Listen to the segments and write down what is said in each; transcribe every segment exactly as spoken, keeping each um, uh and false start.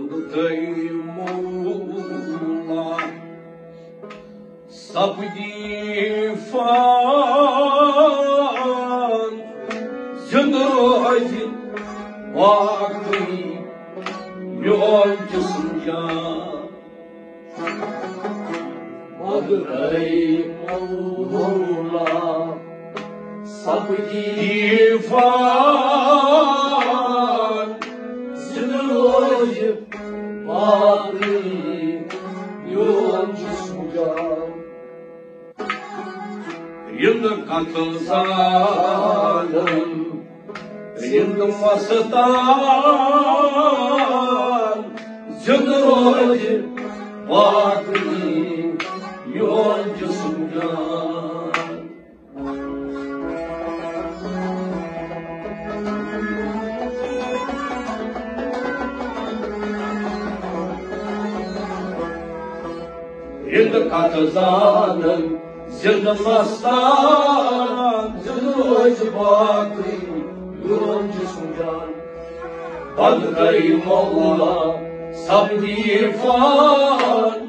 تہٕ مولا سپدی فان، زِندٕ روزِ باقٕے میون جسم جان۔ مدرے مولا سپدی فان، زِندٕ روزِ باقٕے میون جسم جان۔ یِم کتھ زانن، یِم مستان، زِندٕ روزِ باقٕے میون جسم جان۔ یِم کتھ زانن، زِندٕ مستان، زِندٕ روزِ باقٕے میون جسم جان۔ بند کرِ مولا سپدی فان۔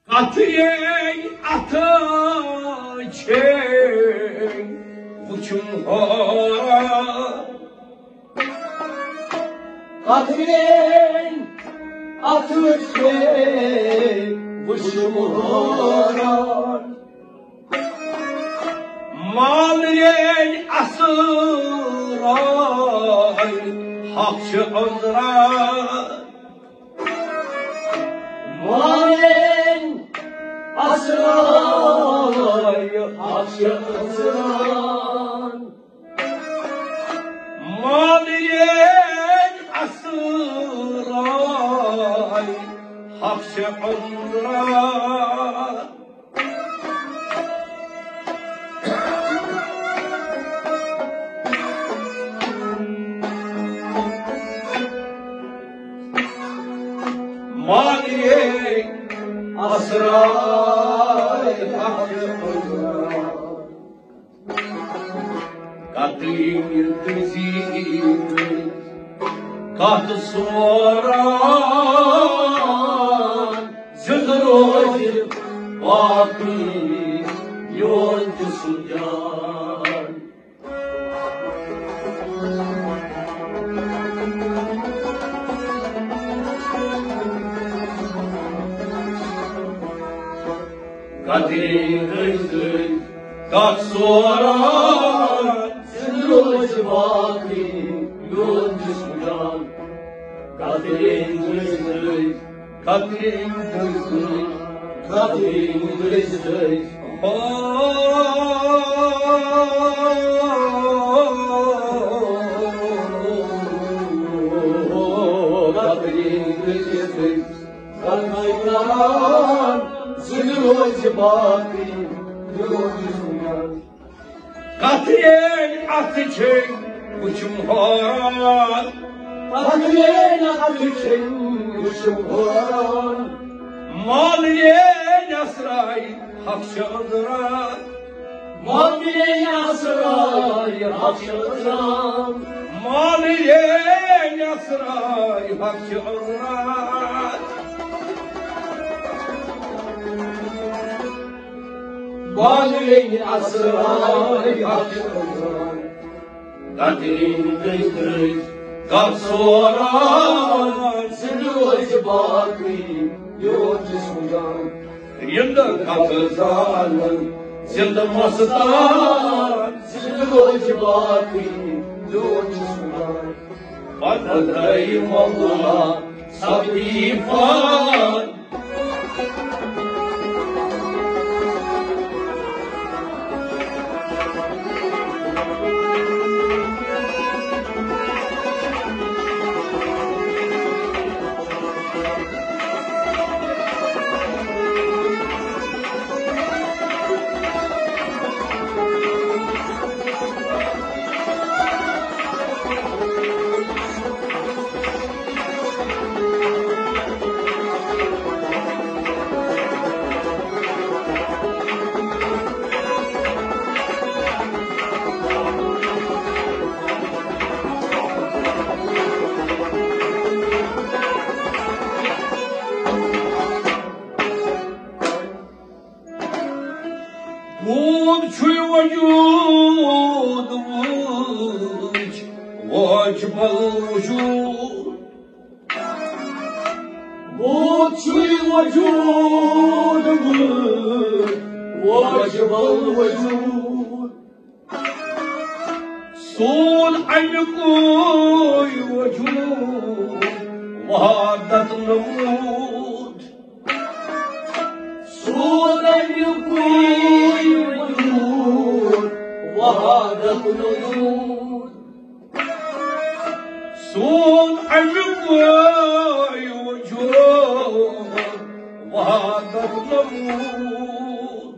کترین اتھ چھے وچھم ہورا۔ کترین اتھ چھے وچھم ہورا۔ مالرین اسرار حق چھ انزرار۔ مالرین اسرار حق چھ انزرار۔ مالرین اسرار حق چھ انزرار۔ مالرین اسرار حق چھ انزرار۔ کترین تزیٖد کتھ سوران، زِندٕ روزِ باقٕے میون جسم جان۔ کترین تزیٖد کتھ سوران، زِندٕ روزِ باقٕے میون جسم جان۔ کترین تزیٖد، کترین تزیٖد، کترین تزیٖد۔ ہو، کترین تزیٖد۔ کترین اتھ چھے وچھم ہوران۔ کترین اتھ چھے وچھم ہوران۔ مالرین اسرار حق چھ انزرار۔ مالرین اسرار حق چھ انزرار۔ مالرین اسرار حق چھ انزرار۔ مالرین اسرار حق چھ انزرار۔ کترین تزیٖد کتھ سوران، زِندٕ روزِ باقٕے میون جسم جان۔ یِم کتھ زانن، زندٕ مستان، زندٕ روزِ باقٕے میون جسم جان۔ پتہٕ ترٛٲیِو مولا سبزی پان۔ بود چھُے وجود وٕچھ، واجبل وجود۔ بود چھُے وجود وٕچھ، واجبل وجود۔ سون اَمیُکُے وجود وحدت نمود۔ سون اَمیُکُے وجود وحدت نمود۔ سون اَمیُکُے وجود وحدت نمود۔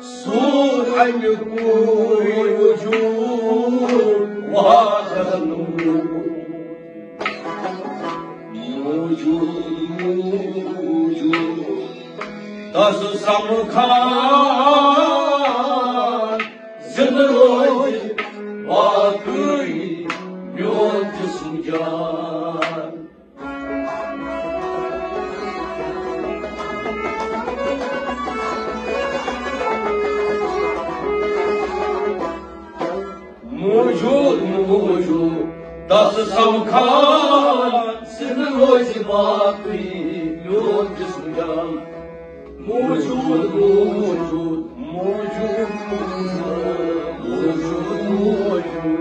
سون اَمیُکُے وجود وحدت نمود۔ موجود، موجود، تس سمکھان، زندٕ روزِ باقٕے میون جسم جان۔ موجود، موجود، تس سمکھان، زندٕ روزِ باقٕے میون جسم جان۔ موجود، موجود، موجود، موجود، موجود۔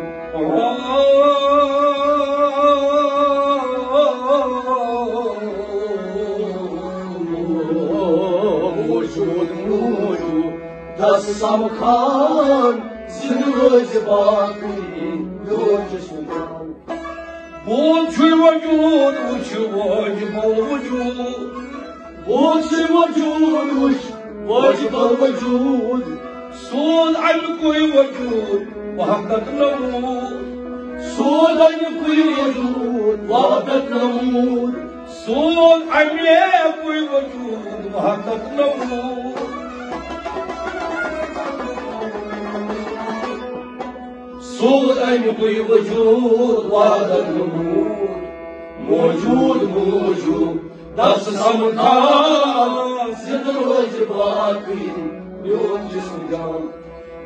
موجود، موجود، تس سمکھان، زندٕ روزِ باقٕے میون جسم جان۔ بود چھُے وجود وٕچھ، واجبل وجود۔ بود چھُے وجود وٕچھ، واجبل وجود۔ سون اَمیُکُے وجود وحدت نمود۔ سون اَمیُکُے وجود وحدت نمود۔ سون اَمیُکُے وجود وحدت نمود۔ سون اَمیُکُے وجود وحدت نمود۔ موجود، موجود، تس سمکھان، زندٕ روزِ باقٕے میون جسم جان۔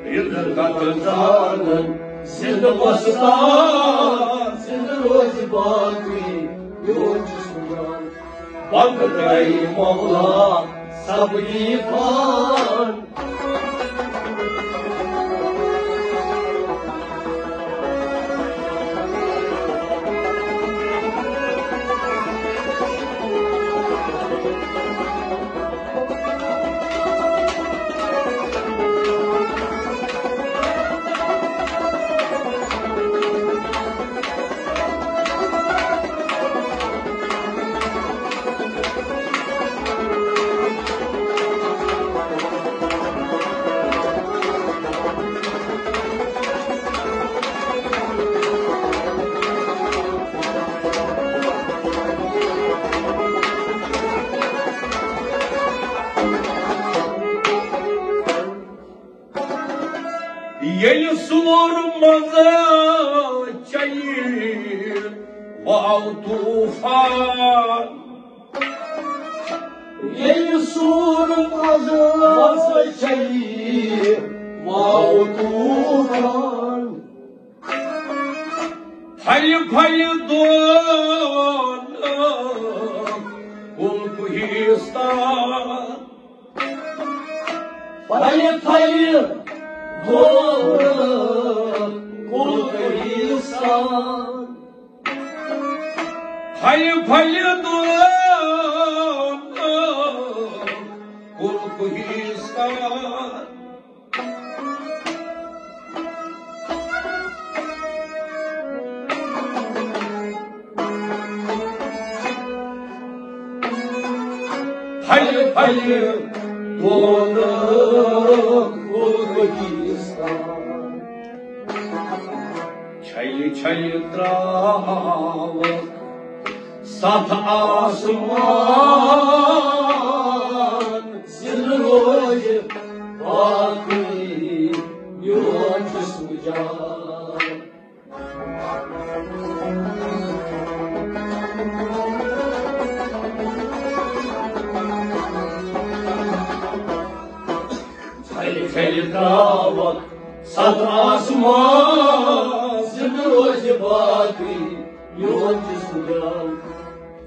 رِنٛدٕ قطرٕ زانن، زندٕ وستان، زندٕ روزِ باقٕے میون جسم جان۔ بنٛد ترٛٲوِن مولا سبزی پان۔ ییٚلہِ سورٕ منٛز چلہِ واو طوٗفان۔ ییٚلہِ سورٕ منٛز چلہِ واو طوٗفان۔ پھلہِ پھلہِ دود کُل کٔہیٖر سان۔ پھلہِ پھلہِ دود کُل کٔہیٖر سان۔ پھلہِ پھلہِ دود کُل کٔہیٖر سان۔ چھلہِ چھلہِ تراوکھ ستھ آسمان، زِندٕ روزِ باقٕے میون جسم جان۔ چھلہِ چھلہِ تراوکھ ستھ آسمان، زِندٕ روزِ باقٕے میون جسم جان۔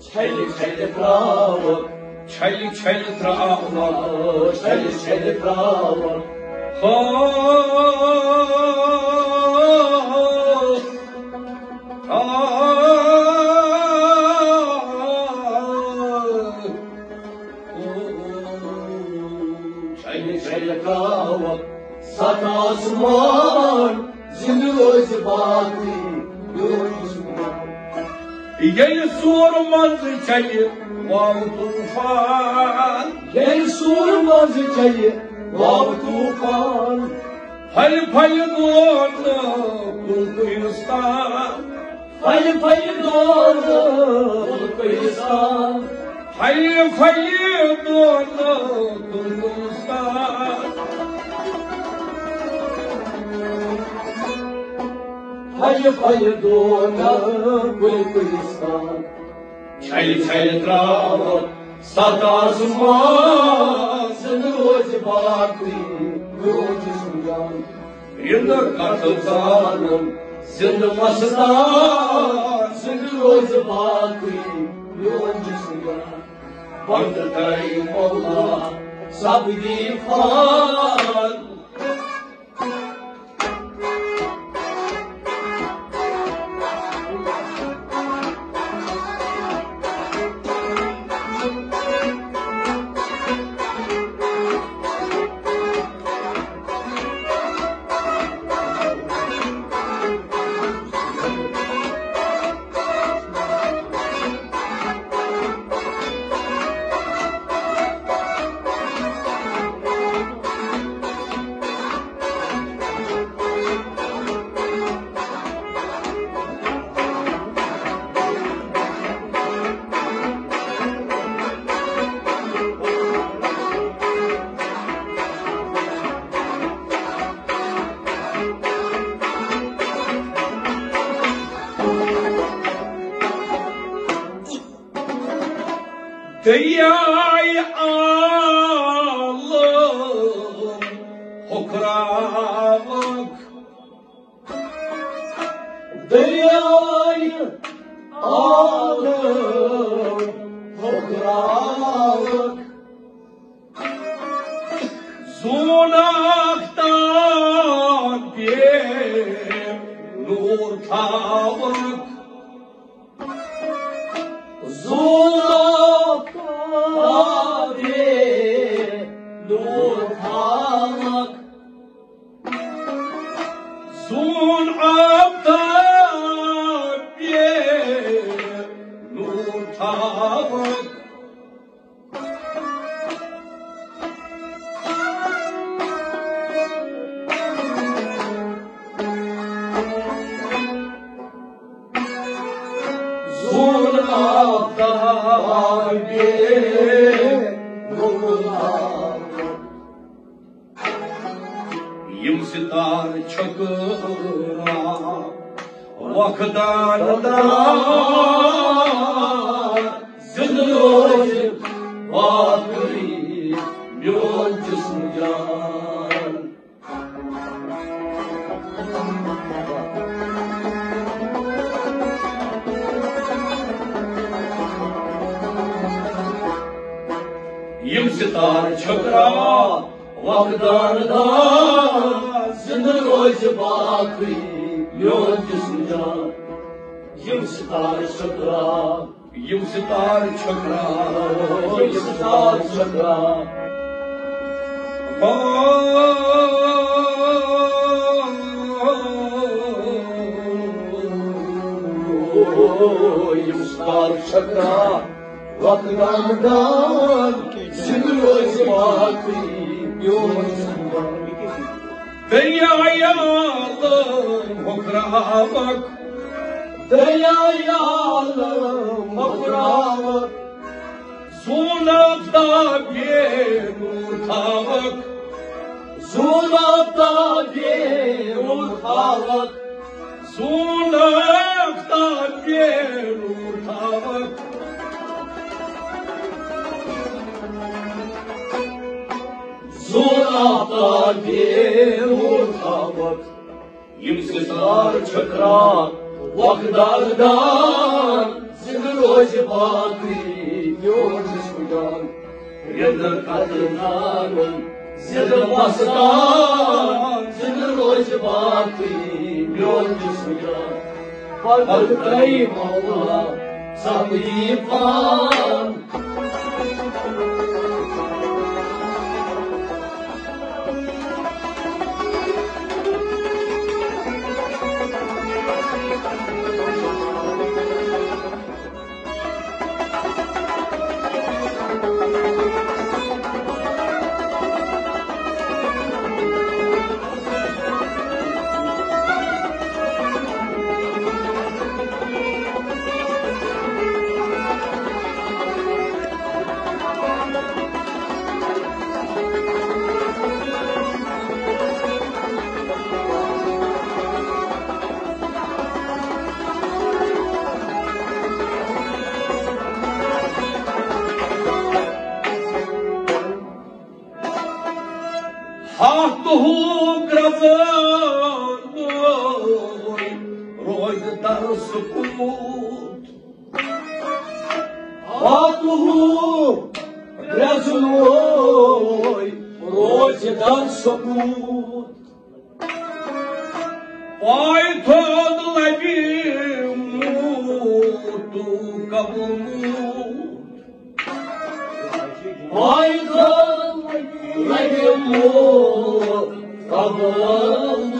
چھلہِ چھلہِ تراوکھ، چھلہِ چھلہِ تراوکھ، چھلہِ چھلہِ تراوکھ۔ ہو، آ، چھلہِ چھلہِ تراوکھ ستھ آسمان، زِندٕ روزِ باقٕے میون جسم۔ ییٚلہِ سورٕ منٛزٕ چلہِ واوٕ طوٗفان، ییٚلہِ سورٕ منٛزٕ چلہِ واوٕ طوٗفان۔ پھلہِ پھلہِ دود کُل کٔہیٖر سان۔ پھلہِ پھلہِ دود کُل کٔہیٖر سان۔ پھلہِ پھلہِ دود کُل کٔہیٖر سان۔ پھلہِ پھلہِ دود کُل کٔہیٖر سان۔ چھلہِ چھلہِ تراوکھ ستھ آسمان، زِندٕ روزِ باقٕے میون جسم جان۔ رِندٕ قتل زانن زِندٕ مستان، زِندٕ روزِ باقٕے میون جسم جان۔ بنٛد کرے مولا سب دی فان۔ دریاے عالم ہُکراوکھ۔ دریاے عالم ہُکراوکھ۔ زوٗن آفتاب بے نوٗر تھاوکھ۔ زوٗن آفتاب بے نوٗر تھاوکھ۔ زوٗن آفتاب بے نوٗر تھاوکھ۔ زوٗن آفتاب بے نوٗر تھاوکھ۔ یِم ستارٕ چھٔکراوکھ دان دان، زِندٕ روزِ باقٕے میون جسم جان۔ یِم ستار چھکرا وقدان دان، زندٕ روزِ باقٕے میون جسم جان۔ یِم ستار چھکرا، یِم ستار چھکرا، یِم ستار چھکرا۔ یِم ستار چھکرا، وقدان دان، زندٕ روزِ باقٕے میون زندگان۔ دٔریاے عالم ہۄکھراوکھ، دٔریاے عالم ہۄکھراوکھ، زوٗن آفتاب بے نوٗر تھاوکھ، زوٗن آفتاب بے نوٗر تھاوکھ۔ سون آفتاب بے نوٗر تھاوکھ۔ سون آفتاب بے نوٗر تھاوکھ۔ یِم ستار چھکرا وقدان دان، زندٕ روزِ باقٕے میون جسم جان۔ رِندٕ قدر زانُن زِندٕ مستان، زِندٕ روزِ باقٕے میون جسم جان۔ پتہٕ تۄہہِ مولا سمجھی پان۔ ہتھ دۄہُک رزان روزِ در سکوٗت۔ ہتھ دۄہُک رزان روزِ در سکوٗت۔ پاے تھوٚد لبہِ موت قبل موت۔ پاے تھوٚد لبہِ موت قبل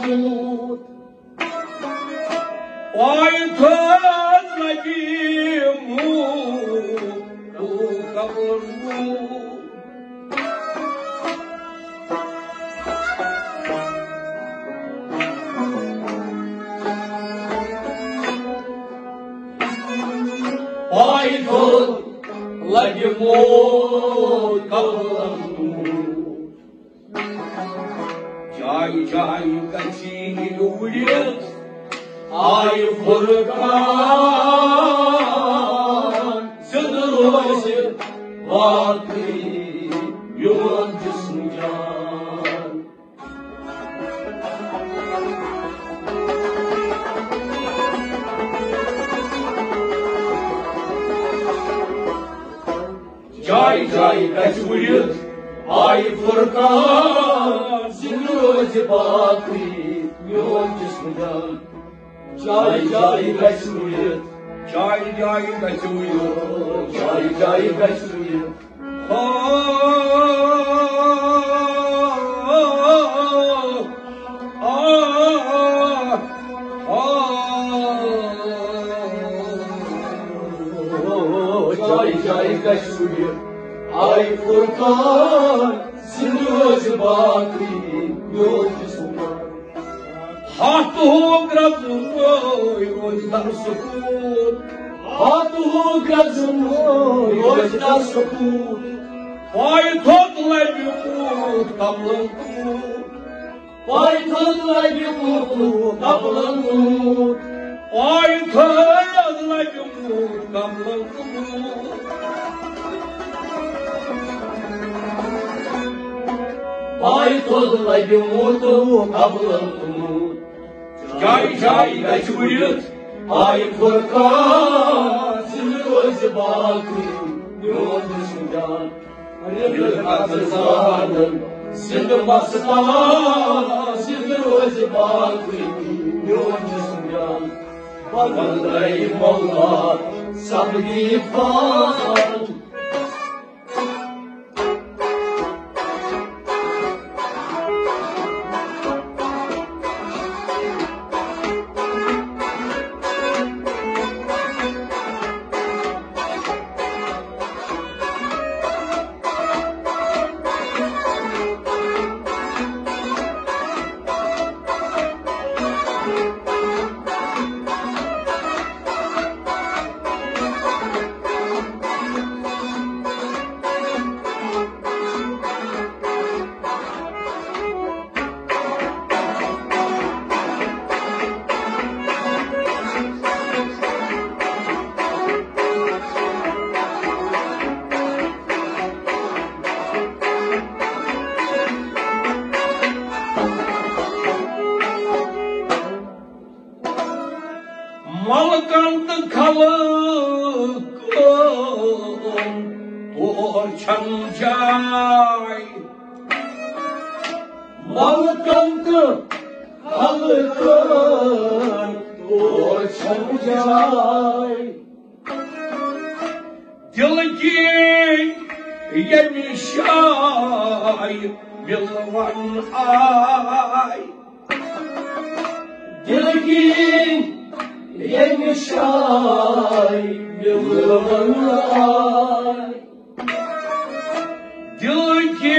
موت۔ پاے تھوٚد لبہِ موت قبل موت۔ پاے تھوٚد لبہِ موت قبل موت۔ جایہِ جایہِ گژھِ یہِ وُڈِتھ آیہِ فرقان، زِندٕ روزِ باقٕے میون جسم جان۔ جایہِ جایہِ گژھِ وُڈِتھ آیہِ فرقان، زِندٕ روزِ باقٕے میون جسم جان۔ جایہِ جایہِ گژھِ وُڈِتھ، جایہِ جایہِ گژھِ وُڈِتھ، جایہِ جایہِ گژھِ وُڈِتھ۔ آ، آ، آ، آ۔ جایہِ جایہِ گژھِ وُڈِتھ آیہِ فرقان، زِندٕ روزِ باقٕے میون جسم جان۔ ہتھ دۄہُک رزان روزِ در سکوٗت۔ ہتھ دۄہُک رزان روزِ در سکوٗت۔ پاے تھوٚد لبہِ موت قبل موت۔ پاے تھوٚد لبہِ موت قبل موت۔ پاے تھوٚد لبہِ موت قبل موت۔ پاے تھوٚد لبہِ موت قبل موت۔ جایہِ جایہِ گژھِ وُڈِتھ آیہِ فرقان، زِندٕ روزِ باقٕے میون جسم جان۔ رِلہٕ کتھ زانن زِندٕ مستان، زِندٕ روزِ باقٕے میون جسم جان۔ بندے مولا سبدی فان۔ ملکن تہٕ خلقن تور چھن جاے۔ ملکن تہٕ خلقن تور چھن جاے۔ دل کی ییٚمہِ جایہِ مِلوَن آے۔ دل کی ییٚمہِ جایہِ مِلوَن آے۔ دل کی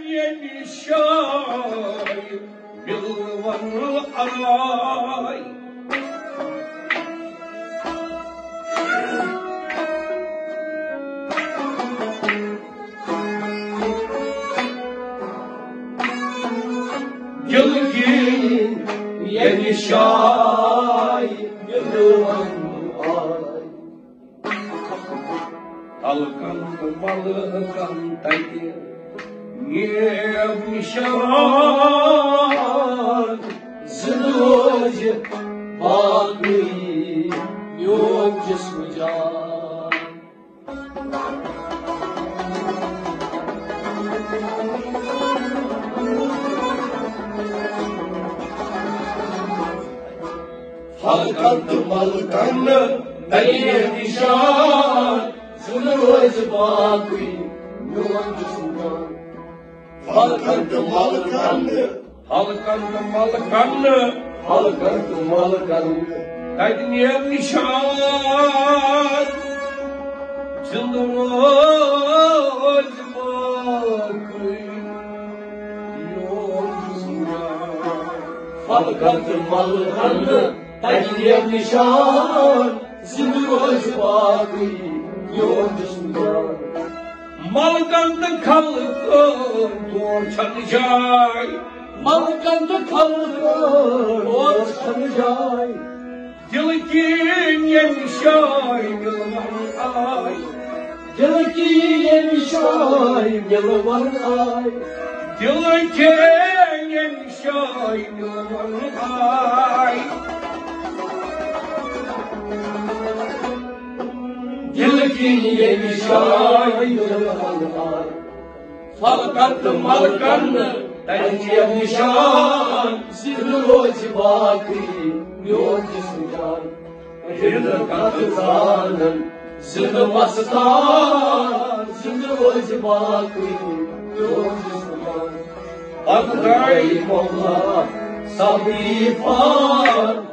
ییٚمہِ جایہِ مِلوَن آے۔ دل کی ییٚمہِ جایہِ مِلوَن آے۔ خلقن تہٕ ملکن تتہِ نیب نشان۔ زِندٕ روزِ باقٕے میون جسم جان۔ خلقن تہٕ ملکن تتہِ نیب نشان۔ زِندٕ روزِ باقٕے میون جسم جان۔ خلقن تہٕ ملکن، خلقن تہٕ ملکن، خلقن تہٕ ملکن۔ تتہِ نیب نشان۔ زِندٕ روزِ باقٕے میون جسم جان۔ خلقن تہٕ ملکن۔ تتہِ نیب نشان۔ زِندٕ روزِ باقٕے میون جسم جان۔ ملکن تہٕ خلقن تور چھنہٕ جاے۔ ملکن تہٕ خلقن تور چھنہٕ جاے۔ دل کی ییٚمہِ جایہِ مِلوَن آے۔ دل کی ییٚمہِ جایہِ مِلوَن آے۔ دل کی ییٚمہِ جایہِ مِلوَن آے۔ دل کی ییٚمہِ جایہِ مِلوَن آے۔ خلقن تہٕ ملکن تتہِ نیب نشان۔ زِندٕ روزِ باقٕے میون جسم جان۔ رِلہٕ کتھ زانن زِندٕ مستان۔ زِندٕ روزِ باقٕے میون جسم جان۔ بندے مولا سبدی فان۔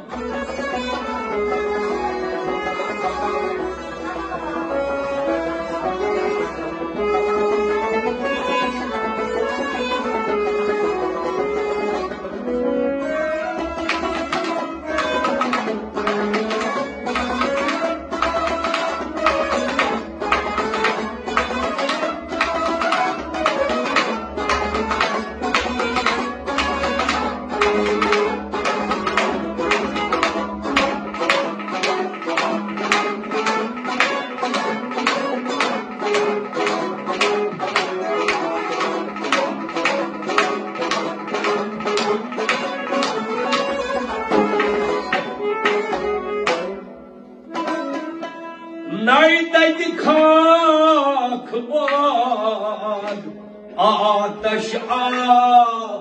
آتش آب۔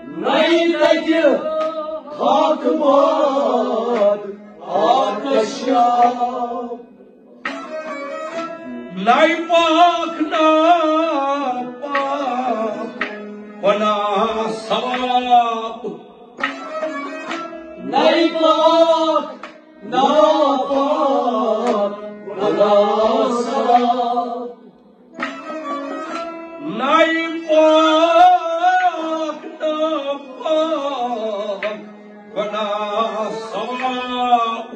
نَے تَتہِ خاکہٕ باد آتش آب۔ نَے پاک نا پاک بنا ثواب۔ نَے پاک نا پاک بنا ثواب۔ نَے پاک نا پاک بنا ثواب۔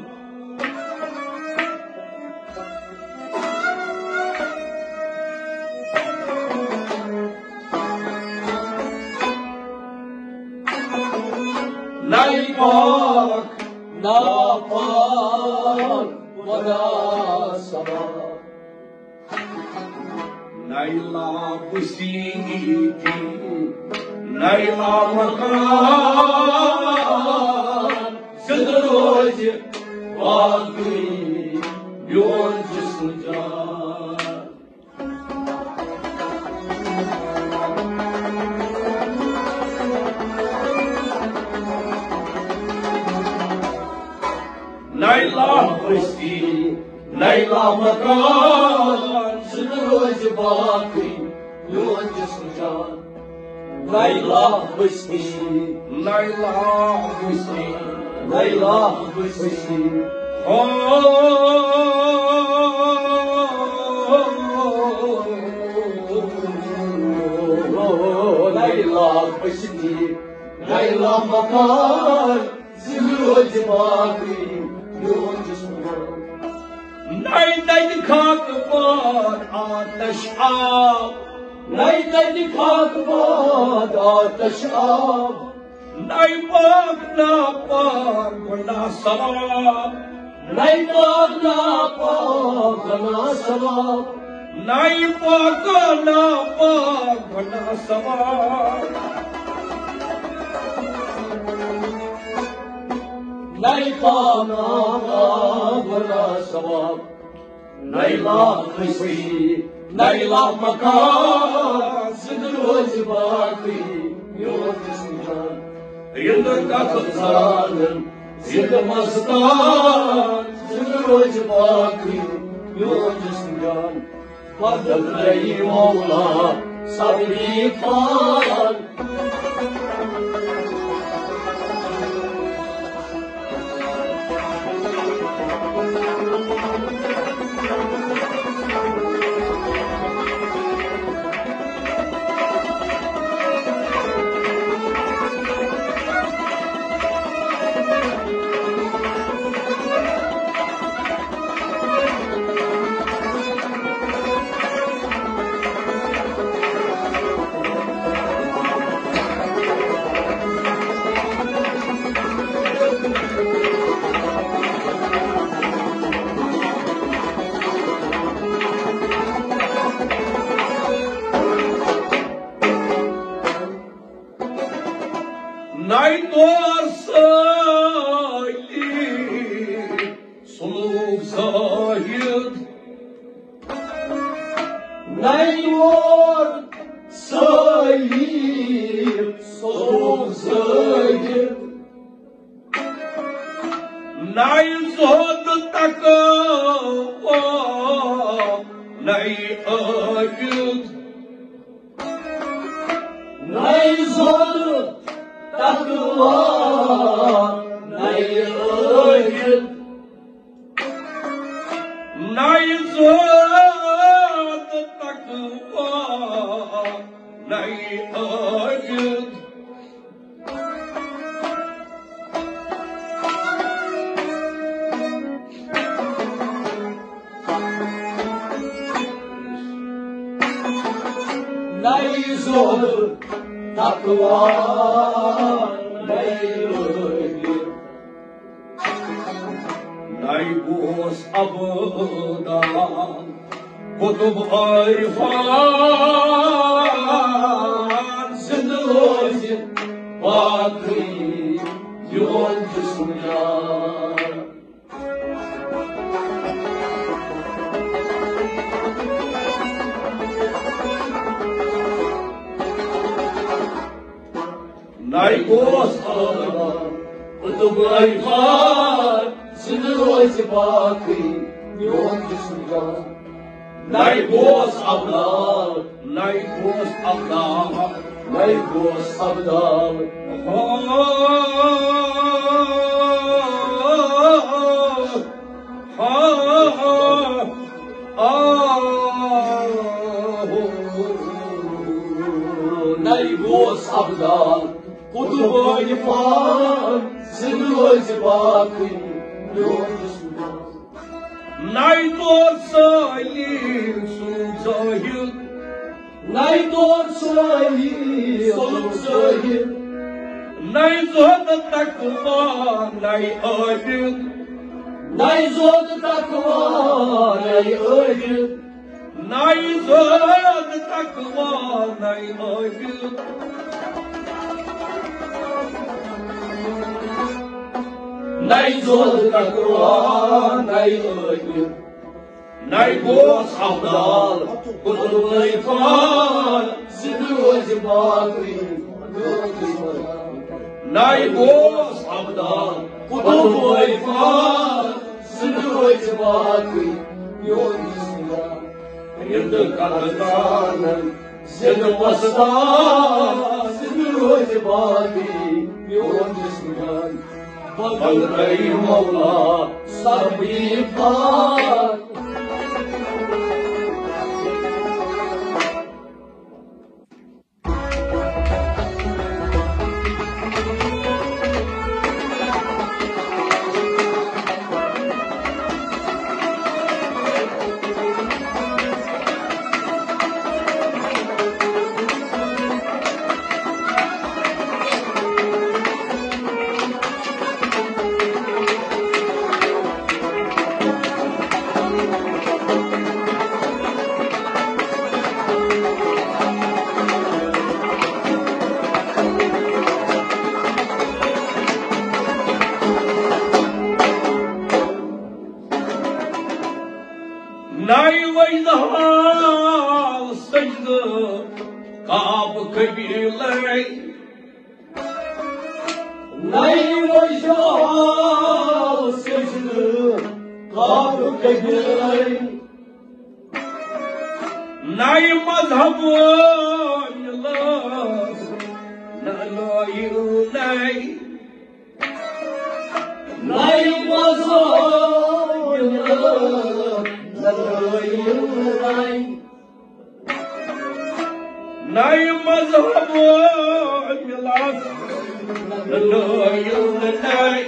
نَے پاک نا پاک بنا ثواب۔ نَے لا بسیتی، نَے لا مکان، زندٕ روزِ باقٕے میون جسم جان۔ نَے لا بستی، نَے لا مکان، زندٕ روزِ باقٕے میون جسم جان۔ نَے لا بستی، نَے لا بستی، نَے لا بستی۔ ہو، نَے لا بستی، نَے لا مکان، زندٕ روزِ باقٕے میون جسم جان۔ نَے تَتہِ خاکہٕ باد آتش آب۔ نَے تَتہِ خاکہٕ باد آتش آب۔ نَے پاک نا پاک بنا ثواب۔ نَے پاک نا پاک بنا ثواب۔ نَے پاک نا پاک بنا ثواب۔ نَے پاک نا پاک بنا ثواب۔ نَے لا خوشی، نَے لا مکان، زندٕ روزِ باقٕے میون جسم جان۔ رِندٕ کتھ زانن، زِندٕ مستان، زِندٕ روزِ باقٕے میون جسم جان۔ مدد نَے مولا، صبری پان۔ نَے تور سٲلی سلوک زاہد۔ نَے تور سٲلی سلوک زاہد۔ نَے زہد تقوی، نَے عابد۔ نَے زہد تقوی، نَے عابد۔ نَے زہد تقوی، نَے عابد۔ نَے زہد تقوی، نَے عابد۔ نَے گوس ابدان قطب عارفان، زندٕ روزِ باقٕے میون جسم جان۔ نَے گوس ابدال، قطب عرفان، زِندٕ روزِ باقٕے میون جسم جان۔ نَے گوس ابدال، نَے گوس ابدال، نَے گوس ابدال۔ ہا، ہا، آ، ہو، نَے گوس ابدال، قطب عرفان، زِندٕ روزِ باقٕے میون جسم جان۔ نَے دوس سٲلی سُنٛد زٲہِد، نَے دوس سٲلی سُنٛد زٲہِد۔ نَے زُہد تقویٰ، نَے عابد، نَے زُہد تقویٰ، نَے عابد۔ نَے زُہد تقویٰ، نَے عابد۔ نَے زُہد تقویٰ، نَے عابد۔ نَے گوس ابدال، قطب عرفان، زِندٕ روزِ باقٕے۔ نَے گوس ابدال، قطب عرفان، زِندٕ روزِ باقٕے میون جسم جان۔ رِندٕ قدردانن زِندٕ وۄستاد، زِندٕ روزِ باقٕے میون جسم جان۔ بنٛدگٔے مولا سرمدی پاک۔ نَے وجدہال سجدٕ کعبہٕ قبیلے۔ نَے وجدہال سجدٕ کعبہٕ قبیلے۔ نَے مذہب مِلان نَے نٲیِل نَے۔ نَے مذہب مِلان نَے۔ نَے مذہب مِلان نَے نٲیِل نَے۔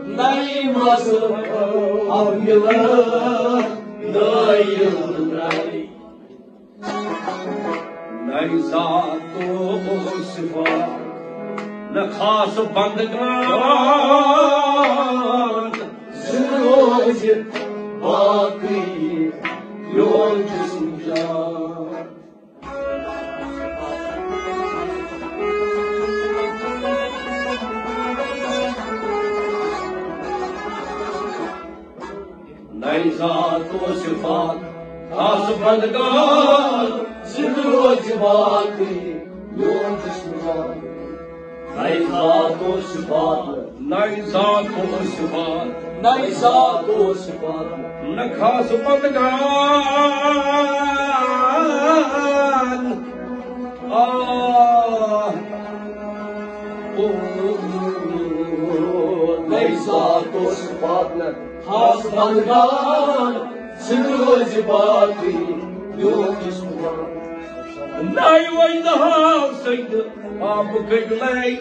نَے مذہب مِلان نٲیِل نَے۔ نَے ذات و صفات، نہ خاص بندگان۔ زِندٕ روزِ باقٕے میون جسم جان۔ نَے ذات و صفات خاص بندگان، زِندٕ روزِ باقٕے میون جسم جان۔ نَے ذات و صفات، نَے ذات و صفات، نَے ذات و صفات، نہ خاص بندگان۔ آ، او، نَے ذات و صفات، نہ خاص بندگان، زِندٕ روزِ باقٕے میون جسم جان۔ نَے وجدہال سجدٕ کعبہٕ قبلے۔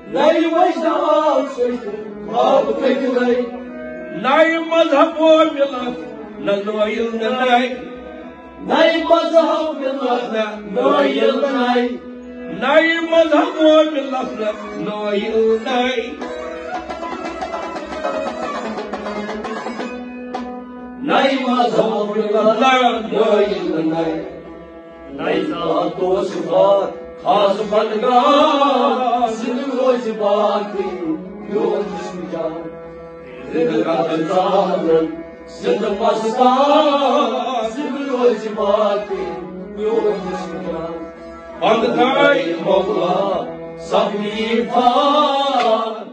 نَے وجدہال سجدٕ کعبہٕ قبلے۔ نَے مذہب مِلان نَے نٲیِل نَے۔ نَے مذہب مِلان نَے نٲیِل نَے۔ نَے مذہب مِلان نَے نٲیِل نَے۔ نَے مذہب مِلان نَے نٲیِل نَے۔ نَے ذات و صفات خاص بندگان، زِندٕ روزِ باقٕے میون جسم جان۔ زندٕ قدر زالن، زندٕ مستان، زندٕ روزِ باقٕے میون جسم جان۔ بنٛد تھٲے مولا سبحان۔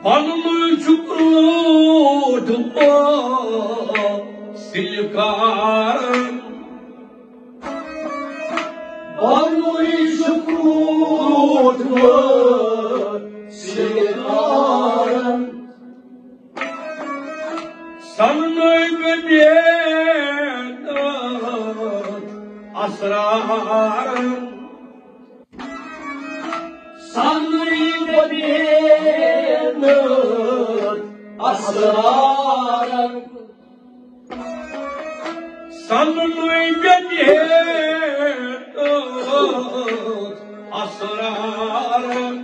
پنُن چھُ کرٛوٹھ وٲسِل کارن۔ پنُن چھُ کرٛوٹھ وٲسِل کارن۔ سننُے مےٚ محنت اسرارن۔ سننُے مےٚ محنت اسرارن۔ سننُے مےٚ محنت اسرارن۔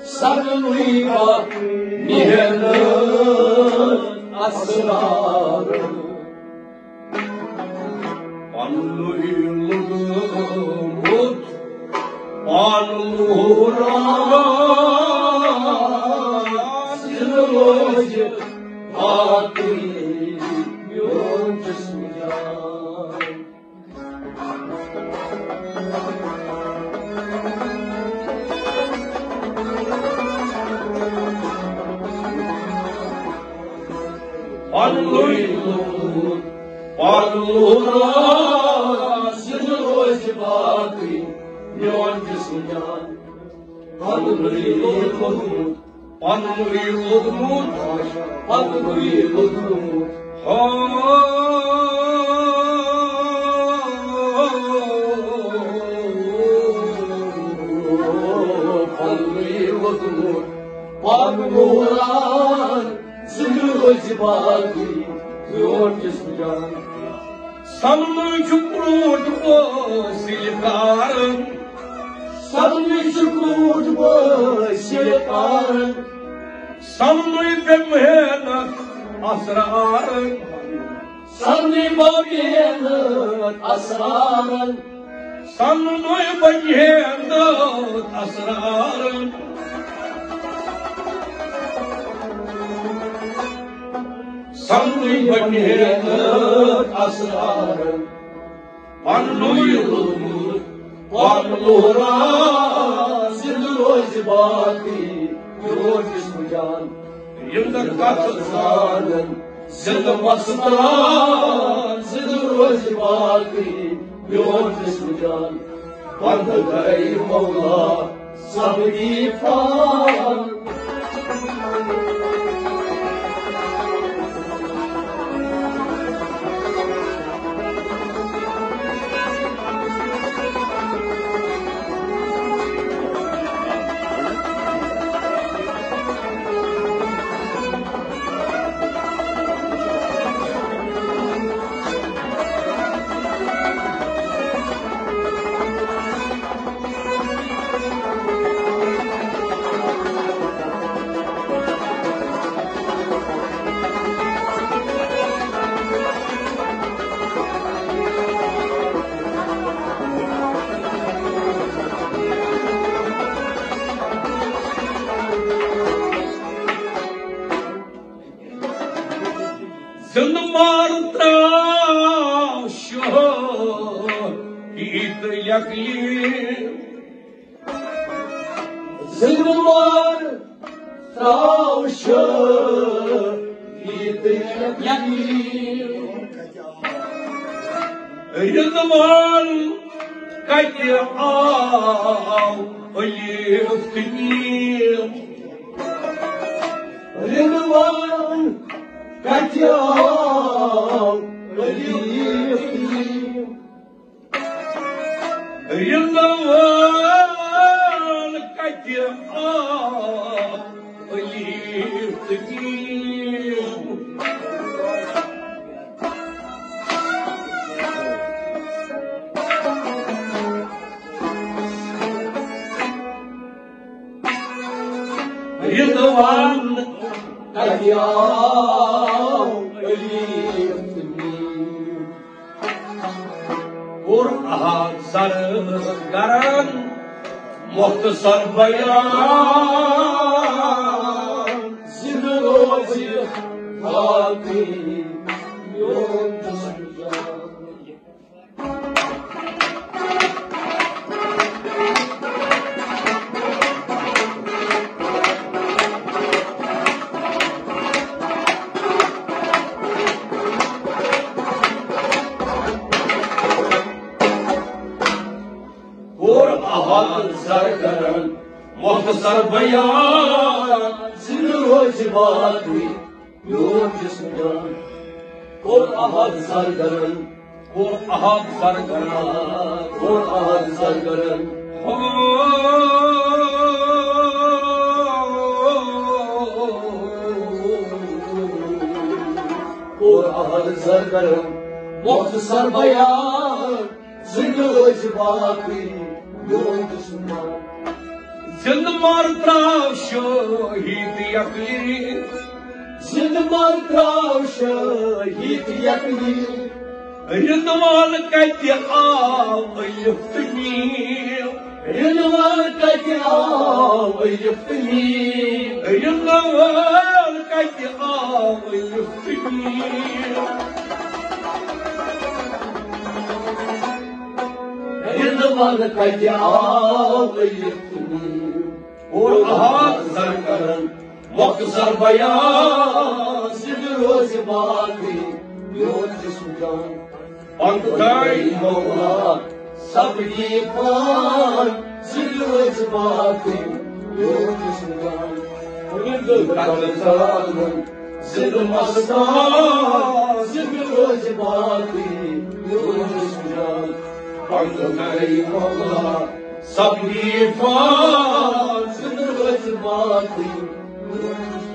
سننُے مےٚ محنت اسرارن۔ پننُے لوٚگمُت پن لوٚہران، زِندٕ روزِ باقٕے میون جسم جان۔ پننُے لوٚگمُت پن لوٚہران، زِندٕ روزِ باقٕے میون جسم جان۔ پننُے لوٚگمُت پننُے لوٚگمُت، پننُے لوٚگمُت۔ ہا، پننُے لوٚگمُت۔ پن لوٚہران، زِندٕ روزِ باقٕے میون جسم جان۔ سننُے چھُ کرٛوٹھ وٲسِل کارن۔ سننُے چھُ کرٛوٹھ وٲسِل کارن۔ سننُے مےٚ محنت اسرارن۔ سننُے مےٚ محنت اسرارن۔ سننُے مےٚ محنت اسرارن۔ سننُے مےٚ محنت اسرارن۔ پننُے لوٚگمُت پن لوٚہران، زِندٕ روزِ باقٕے میون جسم جان۔ یِم زن کتھ زانن، زِندٕ مستان، زِندٕ روزِ باقٕے میون جسم جان۔ بنٛد گٔے مولا سبحان۔ زِندٕ مار ترٛاو شٲہی تہٕ یقین۔ زِنٛدٕ مار ترٛاو شٲہی تہٕ یقیٖن۔ رِنٛدوان کتہِ آو علی تہٕ نیٖم؟ رِنٛدوان کتہِ آو علی تہٕ نیٖم؟ رِنٛدوان کتہِ آو علی تہٕ نیٖم؟ رِنٛدوان کتہِ آو علی تہٕ نیٖم؟ کوٚر احد زرگرن مختصر بیان، زِنٛدٕ روزِ باقٕے میون دُشمن۔ کوٚر احد زرگرن مختصر بیان، زِنٛدٕ روزِ باقٕے میون جسم جان۔ کوٚر احد زرگرن، کوٚر احد زرگرن، کوٚر احد زرگرن۔ کوٚر احد زرگرن مختصر بیان، زِنٛدٕ روزِ باقٕے میون دُشمن۔ زِنٛدٕ مار ترٛاو شٲہی تہٕ یقیٖن۔ زِنٛدٕ مار ترٛاو شٲہی تہٕ یقیٖن۔ رِنٛدوان کتہِ آو الف تہٕ میٖم؟ رِنٛدوان کتہِ آو الف تہٕ میٖم؟ رِنٛدوان کتہِ آو الف تہٕ میٖم؟ رِنٛدوان کتہِ آو الف تہٕ میٖم؟ کوٚر احد زرگرن مختصر بیان، زِنٛدٕ روزِ باقٕے میون جسم جان۔ پنٛدہٲے مولا سبقی پان، زِنٛدٕ روزِ باقٕے میون جسم جان۔ قتل ظالمن زِنٛدٕ مستان، زِنٛدٕ روزِ باقٕے میون جسم جان۔ پنٛدہٲے مولا سبقی پان، زِنٛدٕ روزِ باقٕے میون